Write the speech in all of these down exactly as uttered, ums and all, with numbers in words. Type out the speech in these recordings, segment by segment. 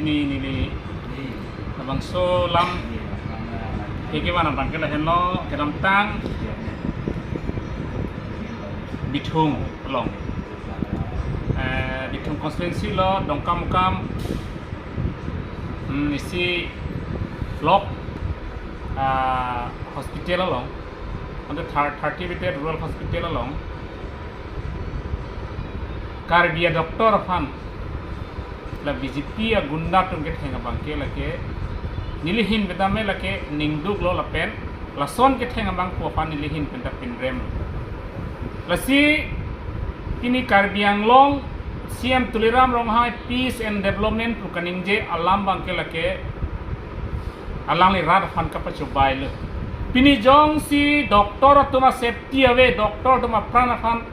Neli, neli labangso alam heke mana bangke lahenlo, kedamtang Bithung along. Eh, Bithung constituency lo, Dongkamukam, hmm, isi block, ah, hospital along, on the thir-, thirty bedded rural hospital along, Karbi a-doctor aphan la B J P agunda atum ketheng abangke lake neli ahin pen tame lake ningduklo lapen lason ketheng abangphu aphan neli ahin pen ta pinrem. Lasi pini Karbi Anglong C M Tuliram Ronghang peace and development pu kaningje alam abangke lake alangli rat aphan kapachobailo. Pini jongsi doctor atum a-safety ave, doctor atum apran aphan,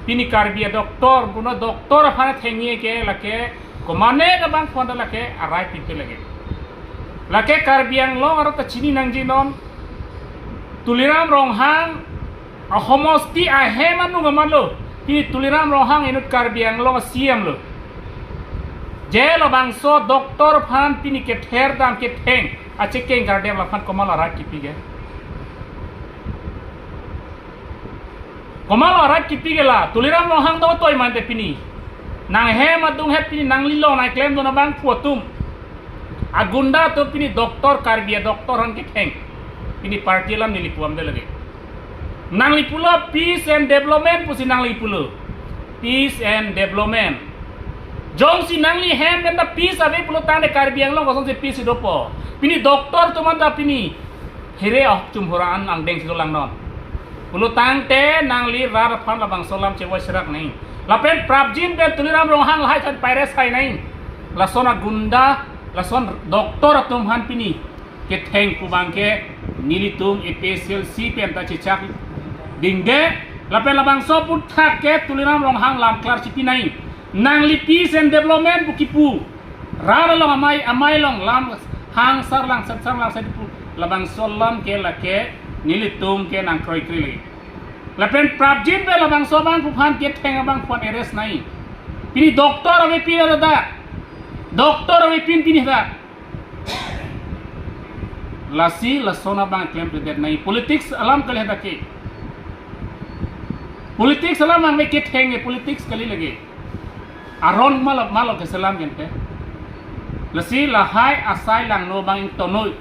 pini Karbi a-doctor, puno doctor aphan thengji ke lake komatne abangphu ta lake arai pipe lake. Lake Karbi Anglong arat ta chini nangji non, Tuliram Ronghang ahomosti ahem anung amatlo, pini Tuliram Ronghang inut Karbi Anglong a-C M lo. Je labangso doctor aphan pini kether dam ketheng achekeng kardem, laphan komat arai kipi ke? Komat arai kipi ke la? Tuliram Ronghang do toi mante pini. Nanghem adung het pini nangli lo nangklemdun abangphu atum agunda atum pini doctor, Karbi a-doctor aphan ketheng. Pini party alam neli puamde lake. Nangli pulo peace and development pusi nangli pulo. Peace and development. Jongsi nangli hem pen ta peace ave pulo tangte Karbi Anglong kosonsi peace dopo? Pini doctor atum anta pini here ahok chumhura an angdeng si dolang non. Pulo tangte nangli rat aphan labangso alam chevoi serak nai. Lapen prapjin pen Tuliram Ronghang lahai chan paires hai nai. Lason agunda, lason doctor atum aphan pini ketheng pu abangke nelitum A P H L C pen ta chechak dingde, lapen labangso aphuthak ke Tuliram Ronghang lam klar chipi nai. Nangli peace and development pu kipu, rat along amei, amei along lam hang sarlang set sarlang set pu, labangso alam ke lake nelitum ke nangkroikre lake. Lapen prapjin pen labangso abangphu aphan ketheng abangphu aphan arrest nai. Pini doctor avepin dak, doctor avepin pini dak. Lasi lason abang klemkledet nai. Politics alam kali dak ke. Politics alam abang ketheng ke politics kali lake. Aron malo malo keselam gente. Lasi lahai asai langno abang ingtonoi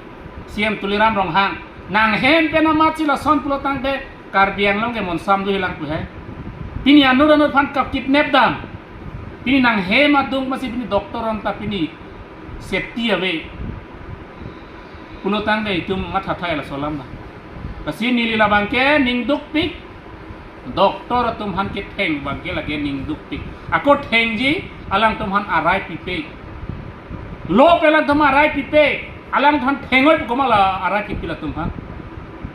C M Tuliram Ronghang. Nanghem pen amatsi lason pulo tangte Karbi Anglong ke monsam do hilang pu he. Pini anur anur aphan ka-kidnap dam. Pini nanghem adung masi pini doctor anta pini safety ave pulo tangte itum mathathai laso alam na. Lasi neli labangke ningdukpik, doctor atum aphan ketheng abangke lake ningdukpik. Ako thengji alangtum aphan arai pipe. Lo pen alangtum aphan arai pipe. Alangtum aphan thengoi pu komat arai kipi latum aphan?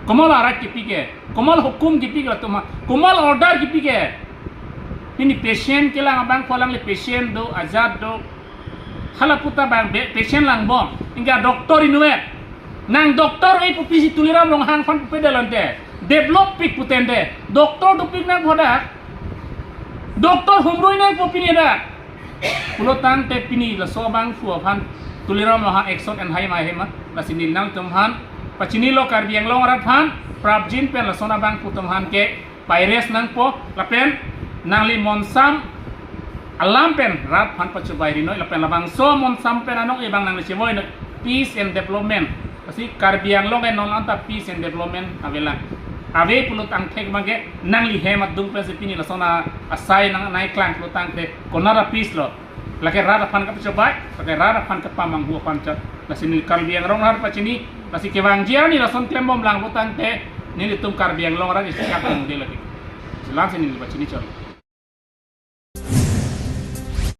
Komat arai kipi ke? Komat hukum kipi ke latum aphan? Komat order kipi ke? Pini patient kelang abangphu alangli patient do, ajat do. Hala puta bang be-, patient langbom. Ingga doctor inutvet. Nang doctor ave pu pisi Tuliram Ronghang aphan pupe dalante. Develop pik putente. Doctor dopik nang phodak. Doctor humrui nang pu pini dak. Pulo tangte pini laso abangphu aphan Tuliram Ronghang action en hai ma hema. Lasi neli nangtum aphan pachinilo, Karbi Anglong arat aphan, prapjin pen lason abangphu atum aphan ke paires nangpo, lapen nangli monsam alam pen rat aphan pachobai rinoi, lapen labangso monsam pen anong ibang nangli chevoinoi, peace and development. Lasi Karbi Anglong ke non anta peace and development avelang. Ave pulo tangte abangke nangli hem adung pensi pini lason asai nang nai klang pulo tangte konat a-peace lo? Lake rat aphan kapachobai, lake rat aphan kapamanghu aphan chot. Lasi neli Karbi Anglong arat pachini, lasi kevangji arni lason klembom lang pulo tangte nelitum Karbi Anglong arat isi kak mungde lake. Jelang si neli pachini chot.